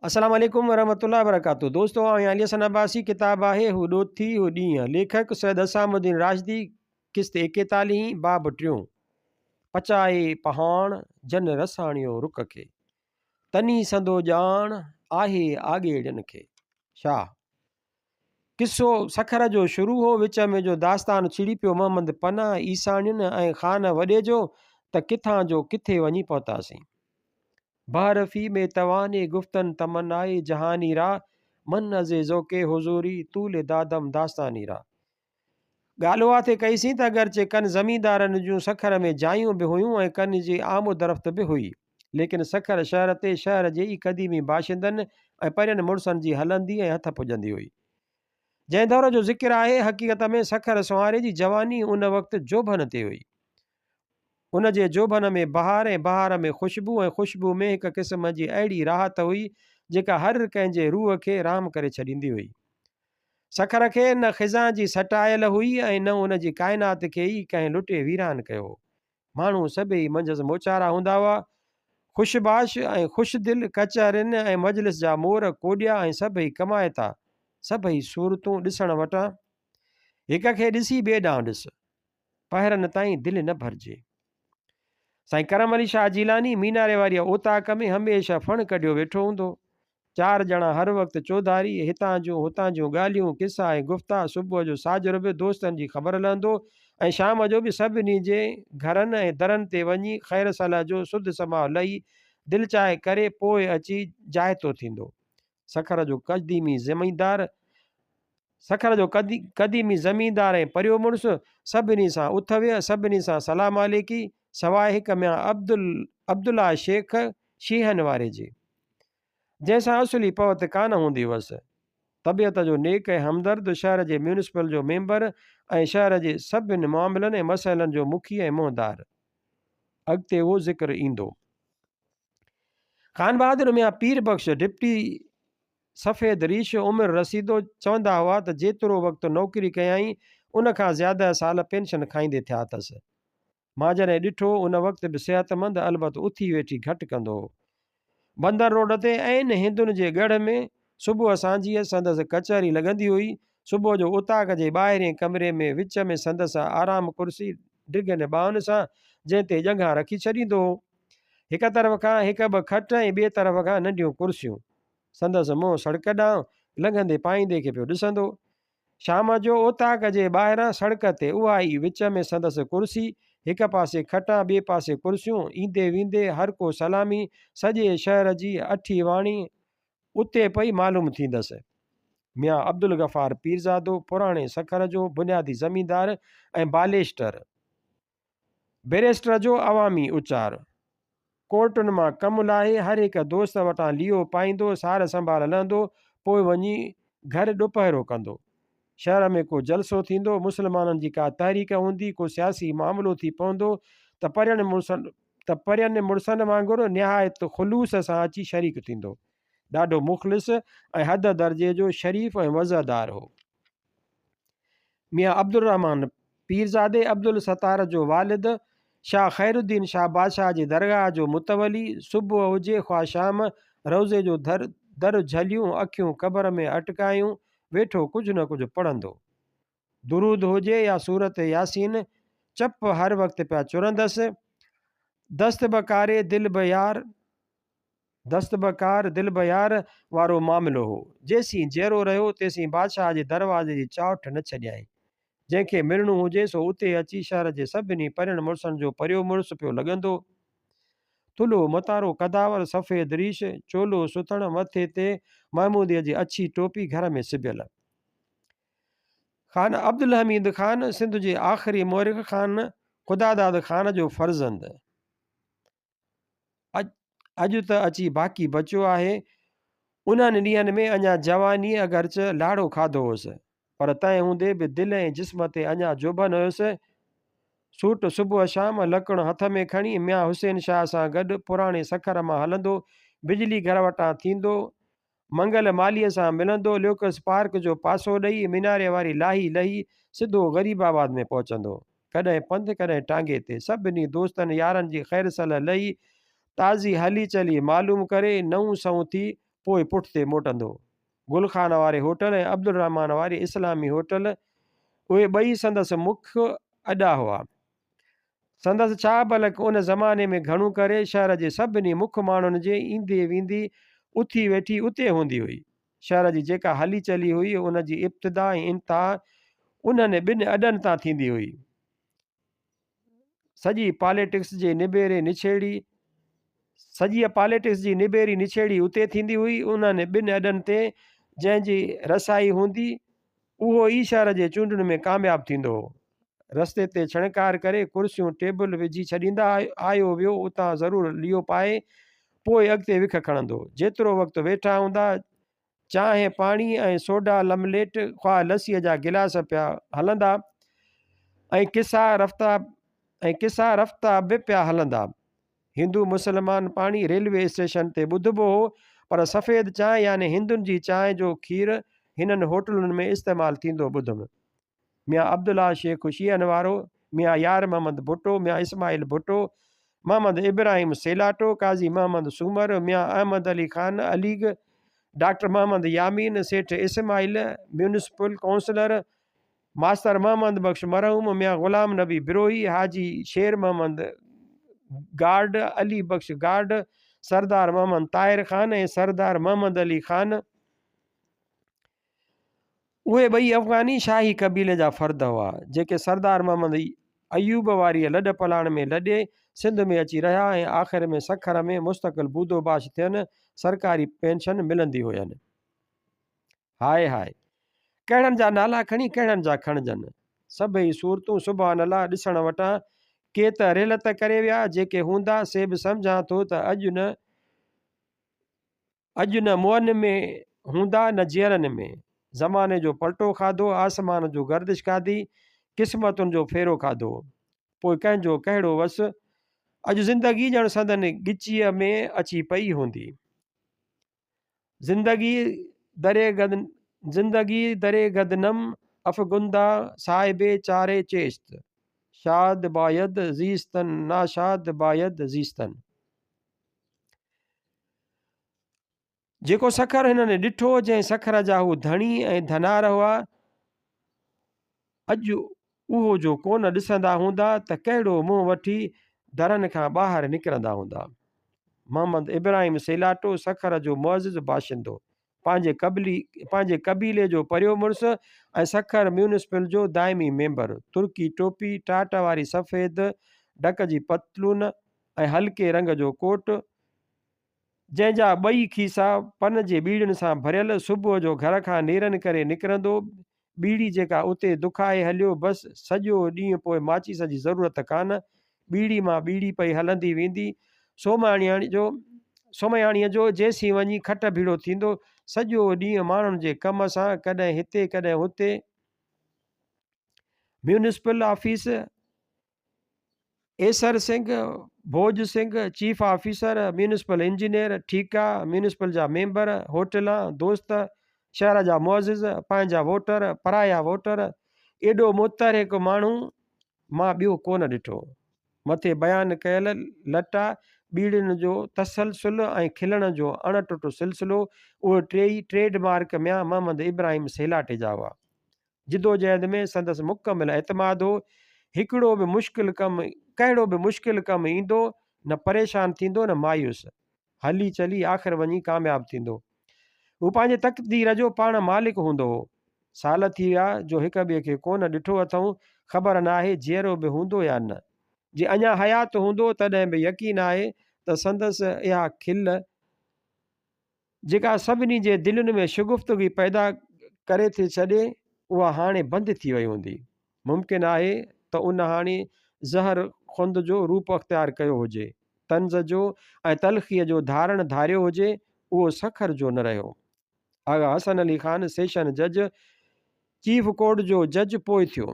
السلام عليڪم ورحمة الله وبرڪاته دوستو آئون علي حسن عباسي ڪتاب آهي هو ڏوٿي هو ڏينهن ليکڪ سيد حسام الدين راشدي قسط ايڪيتاليهين باب ٽيون پچائي پهاڻ جن رساڻيو رڪ کي تني سندو ڄاڻ آهي آڳيڙين کي شاهه قصو سکر جو شروع هو وچ ۾ جو داستان ڇڙي پيو محمد پناهه عيساڻين ۽ خان وڏي جو ته ڪٿان جو ڪٿي وڃي پهتاسين بحرفي ۾ تواني گفتن تمنائي جهاني را، من از ذوق حضوري طول دادم داستاني را. ڳالهه اها ٿي ڪئيسين ته اگرچه ڪن زميندارن جون سکر ۾ جايون به هيون ۽ ڪن جي آمدرفت به هئي، ليڪن سکر شهر تي شهر جي ئي قديمي باشندن ۽ پرين مڙسن جي هلندي ۽ هٿ پڄندي هئي. جنهن دور جو ذڪر آهي، حقيقت ۾ سکر سنواري جي جواني ان وقت جوڀن تي هئي. ان جي جوڀن ۾ بهار ۽ بهار ۾ خوشبو ۽ خوشبو ۾ هڪ قسم جي اهڙي راحت هئي، جيڪا هر ڪنهن جي روح کي رام ڪري ڇڏيندي هئي. سکر کي نه خزان جي سٽ آيل هئي ۽ نه ان جي ڪائنات کي ئي ڪنهن لٽي ويران ڪيو هو. ماڻهو سڀيئي منجهس موچارا هوندا هئا. خوش باش ۽ خوش دل، ڪچهرين ۽ مجلس جا مور، ڪوڏيا ۽ سڀئي ڪمائتا، سڀئي صورتون ڏسڻ وٽان. هڪ کي ڏسي ٻئي ڏانهن ڏس. پهرن تائين دل نه ڀرجي. سائين ڪرم علي شاهه جيلاني ميناري واريء اوطاق ۾ هميشه ڦڻ ڪڍيو ويٺو هوندو. چار ڄڻا هر وقت چوڌاري هتان جون هتان جون ڳالهيون، قصا ۽ گفتا، صبح جو ساجهر به دوستن جي خبر لهندو ۽ شام جو به سڀني جي گهرن ۽ درن تي وڃي خير صلاح جو سڌ سماء لهي دلچاء ڪري پوء اچي جائتو ٿيندو. سکر جو قديمي زميندار سکر جو قديمي زميندار ۽ پريو مڙس، سڀني سان اٿ ويهه، سڀني سان سلام عليڪي، سواء هڪ ميان عبدالله شيخ شينهن واري جي، جنهن سان اصلي پوت ڪانه هوندي هئس. طبيعت جو نيڪ ۽ همدرد، شهر جي ميونسپل جو ميمبر ۽ شهر جي سڀن معاملن ۽ مسئلن جو مکي ۽ منهندار. اڳتي اهو ذڪر ايندو. خانبهادر ميان پير بخش ڊپٽي سفيد ريش عمر رسيدو چوندا هئا ته جيترو وقت نوڪري ڪيائين ان کان زياده سال پينشن کائيندي ٿيا اٿس. مان جڏهن ڏٺو ان وقت به صحتمند البت اٿي ويٺي گهٽ ڪندو هو. بندر روڊ تي عين هندن جي ڳڙهه ۾ صبح سانجهيء سندس ڪچهري لڳندي هئي. صبح جو اوطاق جي ٻاهرئين ڪمري ۾ وچ ۾ سندس آرام ڪرسي ڊگهن ٻانهن سان جنهن تي ڄنگهان رکي ڇڏيندو هو. هڪ طرف کان هڪ ٻه کٽ ۽ ٻئي طرف کان ننڍيون ڪرسيون. سندس منهن سڙڪ ڏانهن، لنگهندي پائيندي کي پيو ڏسندو. شام جو اوطاق جي ٻاهران سڙڪ تي اها ئي وچ ۾ سندس ڪرسي، هڪ پاسي کٽان ٻئي پاسي ڪرسيون، ايندي ويندي هر ڪو سلامي، سڄي شهر جي اٺي واڻي اتي پئي معلوم ٿيندس. ميان عبدالغفار پيرزادو پراڻي سکر جو بنيادي زميندار ۽ باليسٽر. بئريسٽر جو عوامي اچار. ڪورٽن مان ڪم لاهي هر هڪ دوست وٽان ليئو پائيندو، سار سنڀال لهندو، پوء وڃي گهر ڏوپهرو ڪندو. شهر ۾ ڪو جلسو ٿيندو، مسلمانن جي ڪا تحريڪ هوندي، ڪو سياسي معاملو ٿي پوندو ته پرين مڙسن ته پرين مڙسن وانگر نهايت خلوص سان اچي شريڪ ٿيندو. ڏاڍو مخلص ۽ حد درجي جو شريف ۽ وضعدار هو. ميان عبدالرحمان پيرزادي عبدالستار جو والد، شاهه خيرالدين شاهه بادشاهه جي درگاهه جو متولي، صبح هجي خواه شام، روضي جو در جهليون، اکيون قبر ۾ اٽڪايون، ويٺو ڪجهه نه ڪجهه پڙهندو. درود هجي يا سورت ياسين، چپ هر وقت پيا چرندس. دست به ڪاري دل به يار. دست به ڪار دل به يار وارو معاملو هو. جيسين جيئرو رهيو، تيسين بادشاهه جي دروازي جي چائوٺ نه ڇڏيائين. جنهن کي ملڻو هجي، سو اتي اچي شهر جي سڀني پرين مڙسن جو پريو مڙس پيو لڳندو. ٿلهو متارو قداور، سفيد ريش، چولو سٿڻ، مٿي تي محموديء جي اڇي ٽوپي گهر ۾ سبيل. خان عبدالحميد خان، سنڌ جي آخري مؤرخ خان خداداد خان جو فرزند. اڄ ته اچي باقي بچيو آهي. انهن ڏينهن ۾ اڃا جوانيء اگرچه لاڙو کاڌو هوس، پر تنهن هوندي به دل ۽ جسم تي اڃا جوڀن هيس. سوٽ صبح شام لڪڻ هٿ ۾ کڻي ميان حسين شاهه سان گڏ پراڻي سکر مان هلندو بجلي گهر وٽان ٿيندو منگل مالهيء سان ملندو، ليوڪس پارڪ جو پاسو ڏئي، ميناري واري لاهي لهي، سڌو غريب آباد ۾ پهچندو. ڪڏهن پنڌ، ڪڏهن ٽانگي تي. سڀني دوستن يارن جي خير صلح لهي، تازي هلي چلي معلوم ڪري، نئون سنئون ٿي، پوء پٺتي موٽندو. گل خان واري هوٽل ۽ عبدالرحمان واري اسلامي هوٽل اهي ٻئي سندس مک اڏا هئا. سندس ڇا بلڪ ان زماني ۾ گهڻو ڪري شهر جي سڀني مک ماڻهن جي ايندي ويندي اٿي ويٺي اتي هوندي هئي. شهر جي جيڪا هلي چلي هئي ان جي ابتدا ۽ انتها انهن ٻن اڏن تان ٿيندي هئي. سڄي پاليٽڪس جي نبيري نڇيڙي سڄيء پاليٽڪس جي نبيري نڇيڙي اتي ٿيندي هئي. انهن ٻن اڏن تي جنهن جي رسائي هوندي اهو ئي شهر جي چونڊن ۾ ڪامياب ٿيندو هو. رستي تي ڇڻڪار ڪري ڪرسيون ٽيبل وجهي ڇڏيندا، آيو ويو اتان ضرور ليئو پائي پوء اڳتي وک کڻندو. جيترو وقت ويٺا هوندا، چانهه پاڻي ۽ سوڊا لمليٽ خواهه لسيء جا گلاس پيا هلندا ۽ قصا رفتا ۽ قصا رفتا به پيا هلندا. هندو مسلمان پاڻي ريلوي اسٽيشن تي ٻڌبو هو پر سفيد چانهه يعني هندن جي چانهه جو کير هنن هوٽلن ۾ استعمال ٿيندو ٻڌم. ميان عبدالله شيخ شيعن وارو، ميان يار محمد ڀٽو، ميان Ismail Bhutto, Muhammad Ibrahim سيلاٽو، Qazi Muhammad Soomro, Mian Ahmed Ali Khan Alig, doctor Muhammad Yamin, Seth Ismail, municipal councillor, master Muhammad Bakhsh مرحوم، ميان غلام نبي بروهي، حاجي شير محمد گارڊ، علي بخش گارڊ، سردار محمد طاهر خان ۽ سردار محمد علي خان، اهي ٻئي افغاني شاهي قبيلي جا فرد هئا، جيڪي سردار محمد ايوب واريء لڏ پلاڻ ۾ لڏي سنڌ ۾ اچي رهيا ۽ آخر ۾ سکر ۾ مستقل بودوباش ٿين، سرڪاري پينشن ملندي هين. High high! ڪهڙن جا نالا کڻي ڪهڙن جا کڻجن. سڀئي صورتون سبحان الله ڏسڻ وٽان. ڪي ته رحلت ڪري ويا، جيڪي هوندا سي به سمجهان ٿو ته اڄ نه اڄ نه مئن ۾ هوندا نه جيئرن ۾. زماني جو پلٽو کاڌو، آسمان جو گردش کاڌي، قسمتن جو ڦيرو کاڌو. پوء ڪنهن جو ڪهڙو وس. اڄ زندگي ڄڻ سندن ڳچيء ۾ اچي پئي هوندي. زندگي دري گد زندگي دري گدنم افغنده صاحب چاري چيست شاد بايد زيستن ناشاد بايد زيستن. جيڪو سکر هنن ڏٺو، جنهن سکر جا هو ڌڻي ۽ ڌنار هئا، اڄ اهو جو ڪونه ڏسندا هوندا ته ڪهڙو منهن وٺي درن کان ٻاهر نڪرندا هوندا. محمد ابراهيم سيلاٽو سکر جو معزز باشندو، پنهنجي قبلي پنهنجي قبيلي جو پريو مڙس ۽ سکر ميونسپل جو دائمي ميمبر، ترڪي ٽوپي، ٽاٽ واري سفيد ڊڪ جي پتلون ۽ هلڪي رنگ جو ڪوٽ، جنهن جا ٻئي کيسا پن جي ٻيڙين سان ڀريل، صبح جو گهر کان نيرن ڪري نڪرندو، ٻيڙي جيڪا اتي دکائي هليو، بس سڄو ڏينهن پوء ماچيس جي ضرورت ڪانه، ٻيڙي مان ٻيڙي پئي هلندي ويندي، سومهياڻيء جو جيسين وڃي کٽ ڀيڙو ٿيندو، سڄو ڏينهن ماڻهن جي ڪم سان، ڪڏهن هتي ڪڏهن هتي، municipal office, Isar Singh, Bhoj Singh, chief officer, municipal engineer, ٺيڪا، ميونسپل جا ميمبر، هوٽلان، دوست، شهر جا معزز، پنهنجا ووٽر، پرايا ووٽر، ايڏو متحرڪ ماڻهو مان ٻيو ڪونه ڏٺو. مٿي بيان ڪيل لٽا ٻيڙين جو تسلسل ۽ کلڻ جو اڻ ٽٽ سلسلو، اهي ٽيئي ٽريڊ مارڪ ميان محمد ابراهيم سيلاٽي جا هئا. جدوجهد ۾ سندس مڪمل اعتماد هو. هڪڙو به مشڪل ڪم ڪهڙو به مشڪل ڪم ايندو، نه پريشان ٿيندو نه مايوس. هلي چلي آخر وڃي ڪامياب ٿيندو. هو پنهنجي تقدير جو پاڻ مالڪ هوندو هو. سال ٿي ويا جو هڪ ٻئي کي ڪونه ڏٺو اٿئون، خبر ناهي جيئرو به هوندو يا نه. جي اڃا حيات هوندو تڏهن به يقين آهي ته سندس اها کل، جيڪا سڀني جي دلين ۾ شگفتگي پيدا ڪري ٿي ڇڏي، اها هاڻي بند ٿي وئي هوندي. ممڪن آهي ته ان هاڻي زهر خند جو روپ اختيار ڪيو هجي، طنز جو ۽ تلخيء جو ڌارڻ ڌاريو هجي، اهو سکر جو نه رهيو. آغا حسن علي خان سيشن جج، چيف ڪورٽ جو جج پوء ٿيو.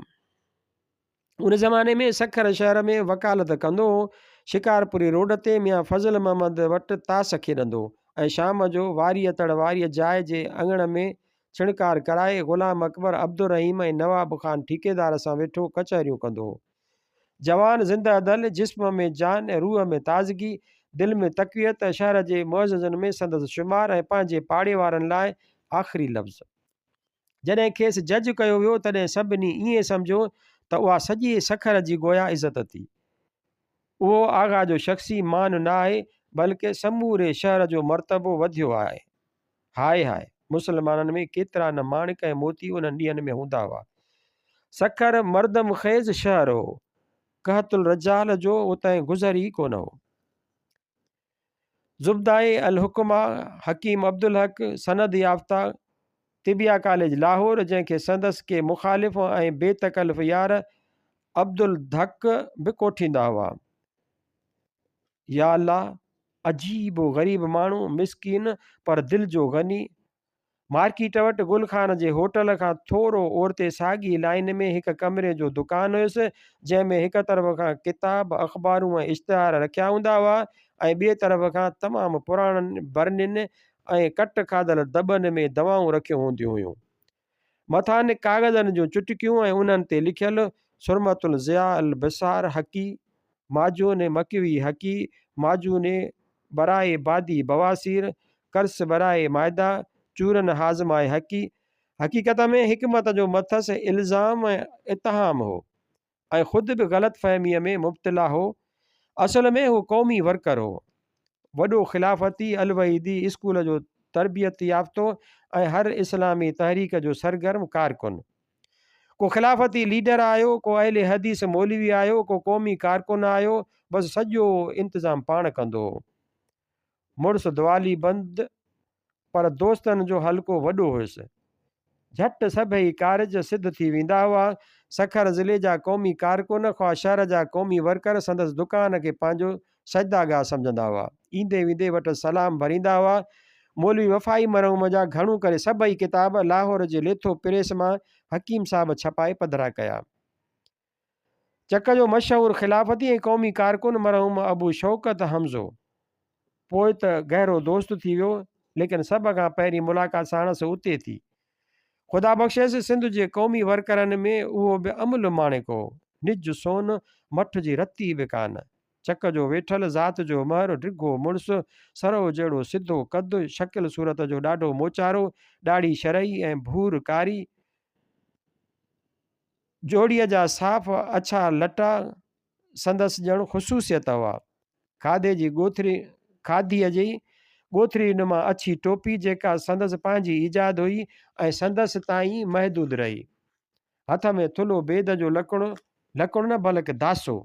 ان زماني ۾ سکر شهر ۾ وڪالت ڪندو هو. شڪارپوري روڊ تي ميان فضل محمد وٽ تاس کيڏندو ۽ شام جو واريء تڙ واريء جاء جي اڱڻ ۾ ڇڻڪار ڪرائي غلام اڪبر، عبدالرحيم ۽ نواب خان ٺيڪيدار سان ويٺو ڪچهريون ڪندو هو. جوان زنده دل، جسم ۾ جان ۽ روح ۾ تازگي، دل ۾ تقويت، شهر جي معززن ۾ سندس شمار ۽ پنهنجي پاڙي وارن لاء آخري لفظ. جڏهن کيس جج ڪيو ويو، تڏهن سڀني ائين سمجهيو ته اها سڄي سکر جي گويا عزت ٿي. اهو آغا جو شخصي مان نه آهي، بلڪ سموري شهر جو مرتبو وڌيو آهي. High high! مسلمانن ۾ ڪيترا نه ماڻڪ ۽ موتي انهن ڏينهن ۾ هوندا هئا. سکر مردم خيز شهر هو. قحط الرجال جو اتانهين گذر ئي ڪونه هو. زبداء الحڪماء حڪيم عبدالحق، سند يافته، طبيه ڪاليج لاهور، جنهن کي سندس ڪي مخالف ۽ بي تڪلف يار عبدالڌڪ به ڪوٺيندا هئا. يا الله! عجيب و غريب ماڻهو، مسڪين پر دل جو غني. مارڪيٽ وٽ گل خان جي هوٽل کان ٿورو اورتي ساڳي لائين ۾ هڪ ڪمري جو دڪان هيس، جنهن ۾ هڪ طرف کان ڪتاب، اخبارون ۽ اشتهار رکيا هوندا هئا ۽ ٻئي طرف کان تمام پراڻن برنين ۽ ڪٽ کاڌل دٻن ۾ دوائون رکيون هونديون هيون. مٿان ڪاغذن جون چٽڪيون ۽ انهن تي لکيل سرمة الضياء البصار حقي، معجون مڪوي حقي، معجون برائي بادي بواسير، قرص برائي معده، چورن هاضمه حقي. حقيقت ۾ حڪمت جو مٿس الزام ۽ اتهام هو. ۽ خود به غلط فهميء ۾ مبتلا هو. اصل ۾ هو قومي ورڪر هو. وڏو خلافتي الوحيدي اسڪول جو تربيت يافتو ۽ هر اسلامي تحريڪ جو سرگرم ڪارڪن. ڪو خلافتي ليڊر آيو، ڪو اهل حديث مولوي آيو، ڪو قومي ڪارڪن آيو، بس سڄو انتظام پاڻ ڪندو هو. مڙس دوالي بند پر دوستن جو حلقو وڏو هيس. جهٽ سڀئي ڪارج سڌ ٿي ويندا هئا. سکر ضلعي جا قومي ڪارڪن خواه شهر جا قومي ورڪر سندس دڪان کي پنهنجو سجداگاهه سمجهندا هئا. ايندي ويندي وٽس سلام ڀريندا هئا. مولوي وفائي مرحوم جا گهڻو ڪري سڀئي ڪتاب لاهور جي ليٿو پريس مان حڪيم صاحب ڇپائي پڌرا ڪيا. چڪ جو مشهور خلافتي ۽ قومي ڪارڪن مرحوم ابو شوڪت حمزو پوء ته گهرو دوست ٿي ويو، ليڪن سڀ کان پهرين ملاقات ساڻس اتي ٿي. خدا بخشيس سنڌ جي قومي ورڪرن ۾ اهو به املهه ماڻڪ هو. نج سون مٺ جي رتي به ڪانه. چڪ جو ويٺل، ذات جو مهر، ڊگهو مڙس، سرهو جهڙو سڌو قد، شڪل صورت جو ڏاڍو موچارو، ڏاڙهي شرعي ۽ ڀور ڪاري، جوڙيء جا صاف اڇا لٽا سندس ڄڻ خصوصيت هئا. کاڌي جي ڳوٿري کاڌيء جي ڳوٿري نما اڇي ٽوپي جيڪا سندس پنهنجي ايجاد هئي ۽ سندس تائين ئي محدود رهي. هٿ ۾ ٿلهو بيد جو لڪڻ، لڪڻ نه بلڪ داسو،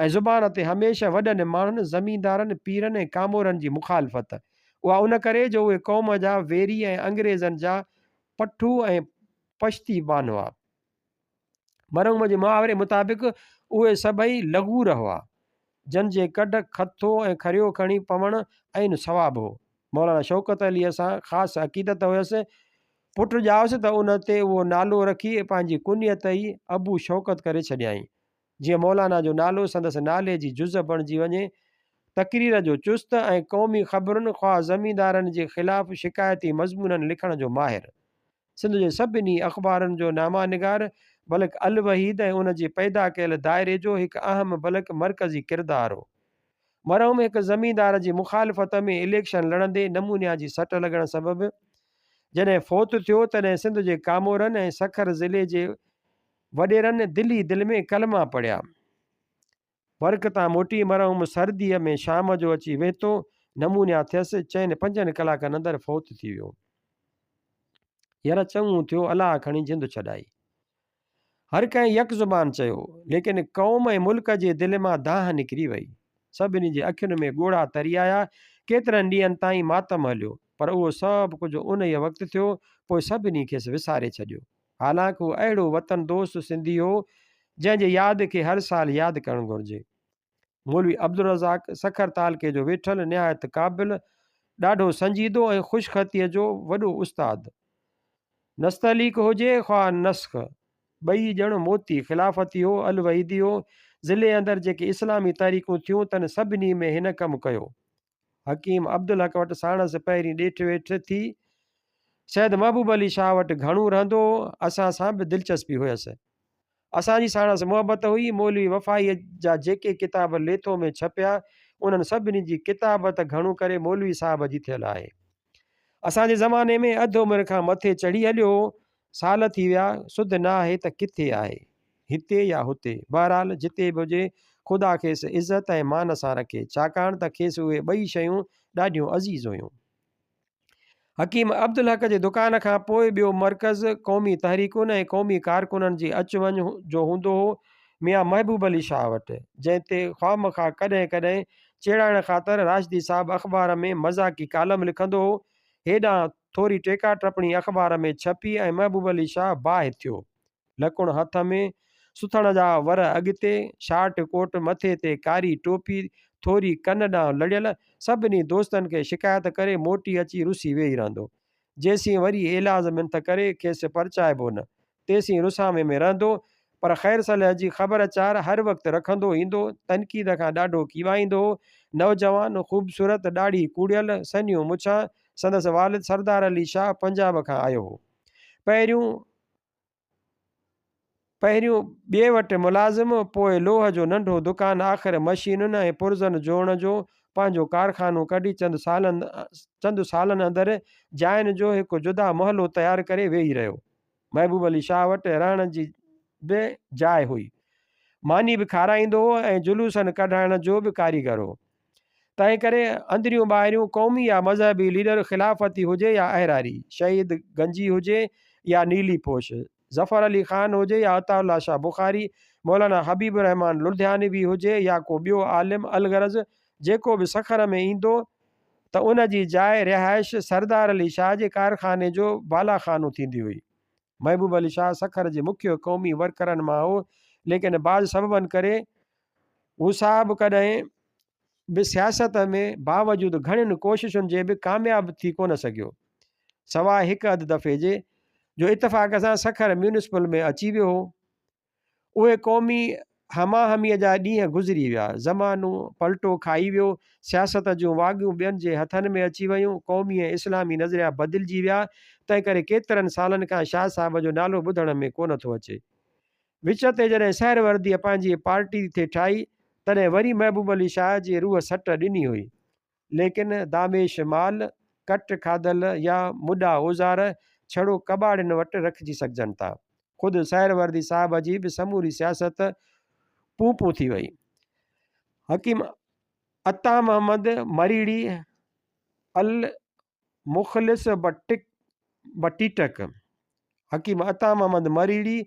۽ زبان تي هميشه وڏن ماڻهن، زميندارن، پيرن ۽ ڪامورن جي مخالفت. اها ان ڪري جو اهي قوم جا ويري ۽ انگريزن جا پٺو ۽ پشتي بان هئا. مرحوم جي محاوري مطابق اهي سڀئي لغور هئا، جن جي ڪڍ کٿو ۽ کريو کڻي پوڻ عين ثواب هو. مولانا شوڪت عليء سان خاص عقيدت هيس. پٽ ڄائس ته ان تي اهو نالو رکي پنهنجي ڪنيت ئي ابو شوڪت ڪري ڇڏيائين، جيئن مولانا جو نالو سندس نالي جي جز بڻجي وڃي. تقرير جو چست ۽ قومي خبرن خواه زميندارن جي خلاف شڪايتي مضمونن لکڻ جو ماهر. سنڌ جي سڀني اخبارن جو نامه نگار، بلڪ الوحيد ۽ ان جي پيدا ڪيل دائري جو هڪ اهم بلڪ مرڪزي ڪردار هو. مرحوم هڪ زميندار جي مخالفت ۾ اليڪشن لڙندي نمونيا جي سٽ لڳڻ سبب جڏهن فوت ٿيو، تڏهن سنڌ جي ڪامورن ۽ سکر ضلعي جي وڏيرن دل ئي دل ۾ ڪلما پڙهيا. ورڪ تان موٽي مرحوم سرديء ۾ شام جو اچي ويهتو، نمونيا ٿيس، چئن پنجن ڪلاڪن اندر فوت ٿي ويو. ير چڱو ٿيو، الله کڻي جند ڇڏائي. هر ڪنهن يڪ زبان چيو، ليڪن قوم ۽ ملڪ جي دل مان دانهن نڪري وئي. سڀني جي اکين ۾ ڳوڙها تري آيا. ڪيترن ڏينهن تائين ماتم هليو، پر اهو سڀ ڪجهه انهيء وقت ٿيو، پوء سڀني کيس وساري ڇڏيو. حالانڪ هو اهڙو وطن دوست سنڌي هو، جنهن جي ياد کي هر سال ياد ڪرڻ گهرجي. مولوي عبدالرزاق سکر تعلقي جو ويٺل نهايت قابل، ڏاڍو سنجيدو ۽ خوشخطيء جو وڏو استاد. نستعليق هجي خواه نسخ، ٻئي ڄڻ موتي خلافتي هو، الوحيدي هو. ضلعي اندر جيڪي اسلامي تحريڪون ٿيون، تن سڀني ۾ هن ڪم ڪيو. حڪيم عبدالحق وٽ ساڻس پهرين ڏيٺ ويٺ ٿي. سيد محبوب علي شاهه وٽ گهڻو رهندو هو. اسان سان به دلچسپي هيس. اسان جي ساڻس محبت هئي. مولوي وفائيء جا جيڪي ڪتاب ليٿو ۾ ڇپيا، انهن سڀني جي ڪتابت گهڻو ڪري مولوي صاحب جي ٿيل آهي. اسان جي زماني ۾ اڌ عمر کان مٿي چڙهي هليو هو. سال ٿي ويا، سڌ نه آهي ته ڪٿي آهي. هتي يا هتي. بهرحال جتي به هجي، خدا کيس عزت ۽ مان سان رکي، ڇاڪاڻ ته کيس اهي ٻئي شيون ڏاڍيون عزيز هيون. حڪيم عبدالحق جي دڪان کان پوء ٻيو مرڪز قومي تحريڪن ۽ قومي ڪارڪنن جي اچ وڃ جو هوندو هو ميان محبوب علي شاهه وٽ، جنهن تي خوامخواه ڪڏهن ڪڏهن چيڙائڻ خاطر راشدي صاحب اخبار ۾ مذاقي ڪالم لکندو هو. هيڏانهن ٿوري ٽيڪا ٽپڻي اخبار ۾ ڇپي ۽ محبوب علي شاهه باهه ٿيو. لڪڻ هٿ ۾، سٿڻ جا ور اڳتي، شارٽ ڪوٽ مٿي تي ڪاري ٽوپي ٿوري ڪن ڏانهن لڙيل، سڀني دوستن کي شڪايت ڪري موٽي اچي رسي ويهي رهندو. جيسين وري ايلاز منٿ ڪري کيس پرچائبو نه، تيسين رسامي ۾ رهندو. پر خير صلح جي خبر چار هر وقت رکندو ايندو. تنقيد کان ڏاڍو ڪيٻائيندو هو. نوجوان، خوبصورت، ڏاڙهي ڪوڙيل، سنهيون مڇان، سندس والد سردار علي شاهه پنجاب کان آيو هو. پهريون. پهريون ٻئي وٽ ملازم، پوء لوهه جو ننڍو دڪان، آخر مشينن ۽ پرزن جوڙڻ جو پنهنجو ڪارخانو ڪڍي چند سالن اندر جاين جو هڪ جدا محلو تيار ڪري ويهي رهيو. محبوب علي شاهه وٽ رهڻ جي به جاء هئي. ماني به کارائيندو هو ۽ جلوسن ڪڍائڻ جو به ڪاريگر هو. تنهنڪري اندريون ٻاهريون قومي يا مذهبي ليڊر خلافتي هجي يا احراري، شهيد گنجي هجي يا نيلي پوش، ظفر علي خان هجي يا عطاء الله شاهه بخاري، مولانا حبيب الرحمان لڌيانوي هجي يا ڪو ٻيو عالم الغرض جيڪو به سکر ۾ ايندو ته ان جي جاء رهائش سردار علي شاهه جي ڪارخاني جو بالاخانو ٿيندي هئي. محبوب علي شاهه سکر جي مکيه قومي ورڪرن مان هو ليڪن بعض سببن ڪري هو صاحب ڪڏهن به سياست ۾ باوجود گهڻين ڪوششن جي به ڪامياب ٿي ڪونه سگهيو. سواء هڪ اڌ دفعي جي، جو اتفاق سان سکر ميونسپل ۾ اچي ويو هو. اهي قومي هماهميء جا ڏينهن گذري ويا. زمانو پلٽو کائي ويو. سياست جون واڳيون ٻين جي هٿن ۾ اچي ويون. قومي ۽ اسلامي نظريا بدلجي ويا. تنهنڪري ڪيترن سالن کان شاهه صاحب جو نالو ٻڌڻ ۾ ڪونه ٿو اچي. وچ تي جڏهن سهرورديء پنهنجي پارٽي ٿي ٺاهي، تڏهن وري محبوب علي شاهه جي روح سٽ ڏني هئي. ليڪن داميش مال، ڪٽ کاڌل يا مڏا اوزار ڇڙو ڪٻاڙين وٽ رکجي سگهجن ٿا. خود سهروردي صاحب جي به سموري سياست پون پون ٿي وئي. حڪيم عطا محمد مريڙي المخلص بٽيٽڪ، حڪيم عطا محمد مريڙي،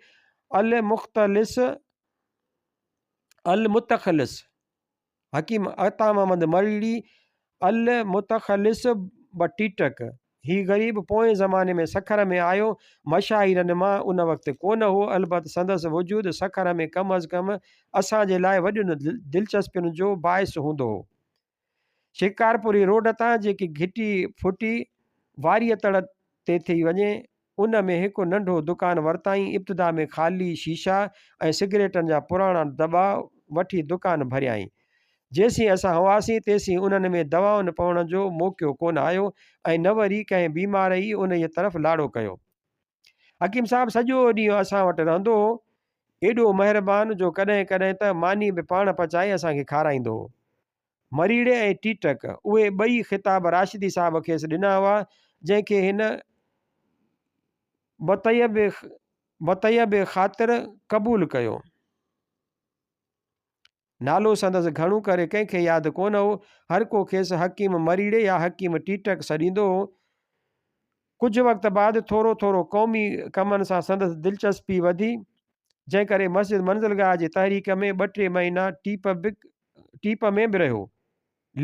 المختلس المتخلص، حڪيم عطا محمد مريڙي، المتخلص بٽيٽڪ، هي غريب پوئين زماني ۾ سکر ۾ آيو، مشاهيرن مان ان وقت ڪونه هو، البت سندس وجود سکر ۾ ڪم از ڪم اسان جي لاء وڏين دلچسپين جو باعث هوندو هو. شڪارپوري روڊ تان جيڪي گهٽي ڦٽي واريء تڙ تي ٿي وڃي، ان ۾ هڪ ننڍو دڪان ورتائين. ابتدا ۾ خالي شيشا ۽ سگريٽن جا پراڻا دٻا وٺي دڪان ڀريائين. جيسين اسان هئاسين، تيسين انهن ۾ دوائن پوڻ جو موقعو ڪونه آيو ۽ نه وري ڪنهن بيمار ئي انهيء طرف لاڙو ڪيو. حڪيم صاحب سڄو ڏينهن اسان وٽ رهندو هو. ايڏو مهربان جو ڪڏهن ڪڏهن ته ماني به پاڻ پچائي اسان کي کارائيندو هو. مريڙي ۽ ٽيٽڪ، اهي ٻئي خطاب راشدي صاحب کيس ڏنا هئا، جنهن کي هن بطيب خاطر قبول ڪيو. نالو سندس گهڻو ڪري ڪنهن کي ياد ڪونه هو. هر ڪو کيس حڪيم مريڙي يا حڪيم ٽيٽڪ سڏيندو هو. ڪجهه وقت بعد ٿورو ٿورو قومي ڪمن سان سندس دلچسپي وڌي، جنهن ڪري مسجد منزلگاهه جي تحريڪ ۾ ٻه ٽي مهينا ٽيپ ۾ به رهيو.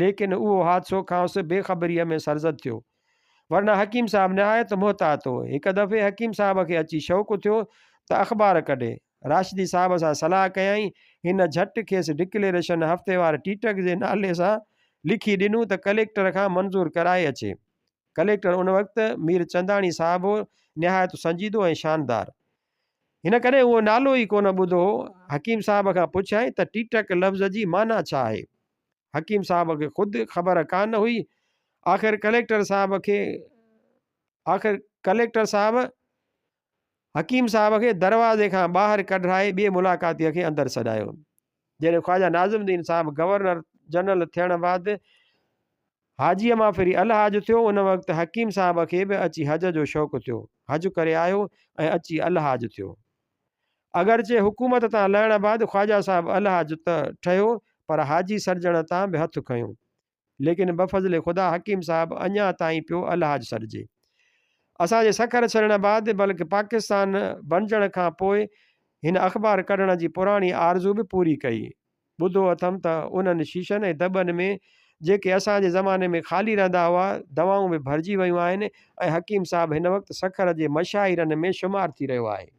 ليڪن اهو حادثو کانئس بي خبريء ۾ سرزد ٿيو. ورنه حڪيم صاحب نهايت محتاط هو. هڪ دفعي حڪيم صاحب کي اچي شوق ٿيو ته اخبار ڪڍي. راشدي صاحب سان صلاح ڪيائين. هن جهٽ کيس ڊڪليريشن هفتيوار ٽيٽڪ جي نالي سان لکي ڏنو ته ڪليڪٽر کان منظور ڪرائي اچي. ڪليڪٽر ان وقت مير چنداڻي صاحب هو، نهايت سنجيدو ۽ شاندار. هن ڪڏهن اهو نالو ئي ڪونه ٻڌو هو. حڪيم صاحب کان پڇيائين ته ٽيٽڪ لفظ جي معنيٰ ڇا آهي؟ حڪيم صاحب کي خود خبر ڪانه هئي. آخر ڪليڪٽر صاحب کي آخر ڪليڪٽر صاحب حڪيم صاحب کي دروازي کان ٻاهر ڪڍرائي ٻئي ملاقاتيء کي اندر سڏايو. جڏهن خواجه ناظم الدين صاحب گورنر جنرل ٿيڻ بعد حاجيء مان ڦري الحاج ٿيو، ان وقت حڪيم صاحب کي به اچي حج جو شوق ٿيو، حج ڪري آيو ۽ اچي الحاج ٿيو. اگرچه حڪومت تان لهڻ بعد خواجه صاحب الحاج ته ٺهيو پر حاجي سڏجڻ تان به هٿ کنيو. ليڪن بفضل خدا حڪيم صاحب اڃا تائين پيو الحاج سڏجي. اسان جي سکر ڇڏڻ بعد بلڪ پاڪستان بڻجڻ کان پوء هن اخبار ڪڍڻ جي پراڻي آرزو به پوري ڪئي. ٻڌو اٿم ته انهن شيشن ۽ دٻن ۾ جيڪي اسان جي زماني ۾ خالي رهندا هئا، دوائون به ڀرجي ويون آهن ۽ حڪيم صاحب هن وقت سکر جي مشاهيرن ۾ شمار ٿي رهيو آهي.